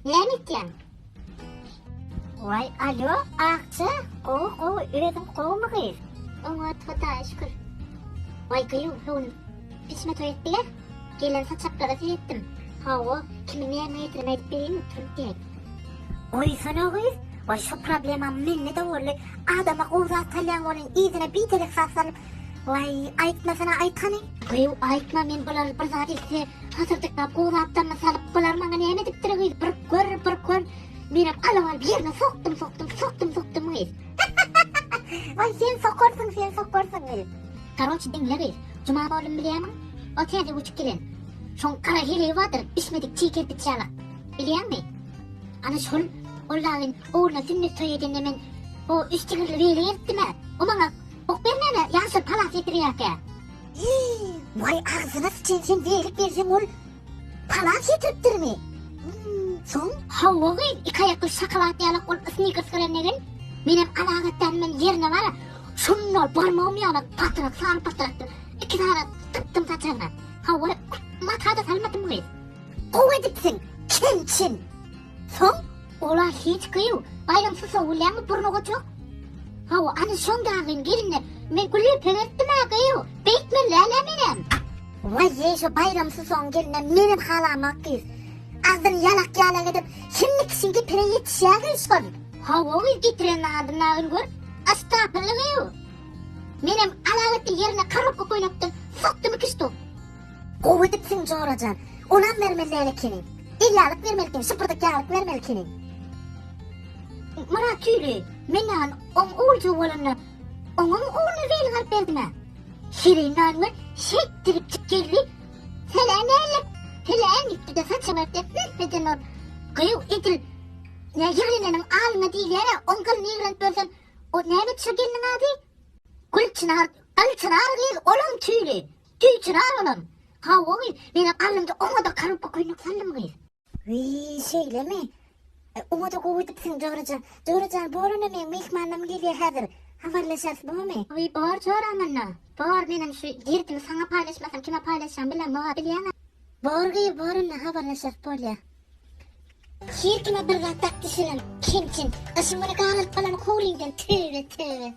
Näme etýäň? Waý, alýo, Akja, gowy, gowy, özüň gowumy gyz? Oňat, Hudaýa şükür. Waý, gyýw, bu gün pişme toý etdiler. Gelen saçaklara seretdim. Hawa, kimiň näme getiren aýdyp bereýinmi, turup diýäý. Goýsana gyz, waý şo problema mende-de boldy. Adama gowy zat salýaň welin yzyna biderek zat salyp, waý, aýtmasana aýt hany. Gyýw, aýtma, men bular bir zat etse, hasyrdyklap gowy zatlaryny salyp, bular maňa näme edipdir gyz, bir gör, bir gör. Menem alyp alyp ýerine sokdum, sokdum, sokdum, sokdum gyz. Waý, sen sokarsyň, sen sokarsyň gyz. Karoç diňle gyz, Juma mollum bilýämiň? O täze göçüp gelen. Şoň gara heleýi bardyr, bişmedik çig kerpiç ýalak. Bilýäňmi? Ana şol, ol dagyn ogluna sünnet toý edende men o üç tigirli weli gelipdim-ä. O maňa bok bermäne ýaşyl palas getirýärkä. Hiý, waý agzyna syçaýyn sen welik berseň ol palas getiripdirmi? Soň? Hawa gyz, iki aýakly şokolad ýalak ol snikers bilen degil. Menem alagatdan men ýerine bara şunda barmagym ýalak patrak sary patrakdy. Iki sany dykdym saçagyna. Hawa, mata-da salmadym gyz. Gowy edipsiň, kemçin. Soň? Ola hiç gyýw, Baýram susaw bilýäňmi burny goçak? Hawa, ana şoň dagyn geline men gülüp beripdim-ä gyýw, beýtmeli däl-ä menem. Waý-eý, şo Baýram susawyň geline menem halamok gyz. Agzyny ýalak-ýalak edip, hemme kişiň gepine ýetişýär gyz şol. Hawa gyz, getiren zadyny dagyn gör, estapyrly gyýw. Menem alagetdi ýerine korobka köýnekden sokdum iki ştuk. Gowy edipsiň jorajan. Onam bermeli däl ekeniň. El ýalyk bermeli ekeniň, şypyrdyk ýalyk bermeli ekeniň. Myrat tüýli, men näme oň oguljygy bolanda oňam ogluna weýlik alyp berdim-ä. Şirin nanlar şeýtdiripjik geldi. Seläm-älek, seläm diýipdi-de saçyny örtdi, hüh eden ol. Gyýw edil nä ýigreneniň alyna diýilýär-ä, oň gylyny ýigrenip ýörsem, o näme şo gelniň ady? Gülçynar, Gylçynar gyz, olam tüýli. Tüýçynar olam. Hawa gyz, menem alnymda oňa-da korobka köýnek saldym gyz. Wiý, şeýlemi? E, oňa-da gowy edipsiň, Jorajan. Jorajan, bor onda meň myhmanlarym gelýär häzir. Habarlaşarys, bormy? Wiý, bor joram onda. Bor, menem şu derdimi saňa paýlaşmasam kime paýlaşjagym bilemok-a, bilýäň-ä. Bor gyz, bor onda, habarlaşarys, bolýa. Her kime bir zat dakdy şulam, kemçin. Gyşyň güni galyp galan howlyňdan, töbe, töbe.